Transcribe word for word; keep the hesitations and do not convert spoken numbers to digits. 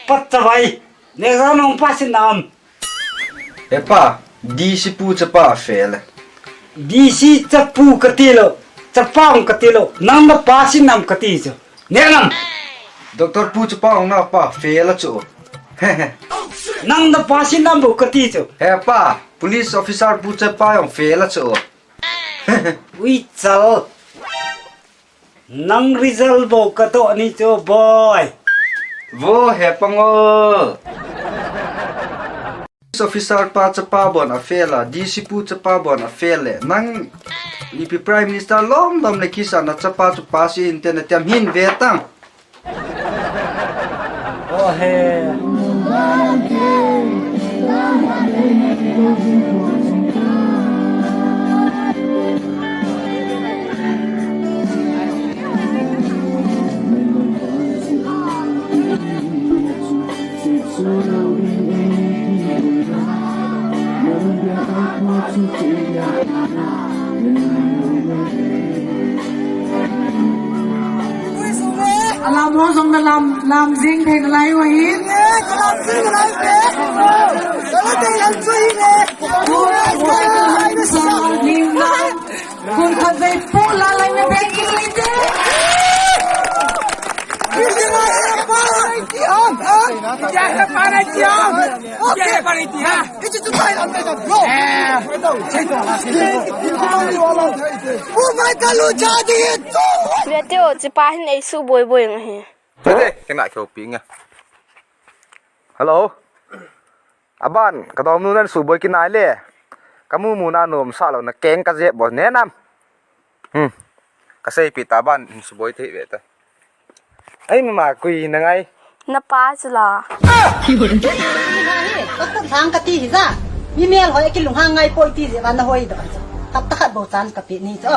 Patchavai, nang exam hung pass in nam? He pa, D C pu chapa fail e. D C chapu kati lou, chapa hung kati lou, nang na pass in nam kati chu. Neh nam? Doctor pu chapa hung na pa fail a chu. Nang na pass in nam bou kati chu. He pa, police officer pu chapa hung fail a chu. Ui chal. Nang result bou katoh ni chu boi. Vo he pangol. Police officer pa chapa bon a fail a, D C pu chapa bon a fail le. Nang ipi Prime Minister lom lom le kisa na chapa chu pass in te na tiam hin ve tang. Oh he. Alam ho jong na lam, lam jing thei nalai u ahi. Alam jing nalai u ahi. Alam jing nalai u ahi. Kum khat vei pu la lai na bek ki lai te. Vete o, chipa hin ei suboi boi nge hi. Vete, kena kyo pi nge. Hello. Aban, ka dom nu nan suboi kinai le. Ka mu mu na nom sa lou na keng ka jep bo ne nam. Hmm. Ka sei pi ta ban suboi thei ve ta. Ai mama kui na ngai. Na pa chu la. Ka khut hang ka ti hi ja. Mi mel hoi ki lung hang ngai poi ti je ban na hoi da ban. Hap ta khat bo chan ka pi ni cho.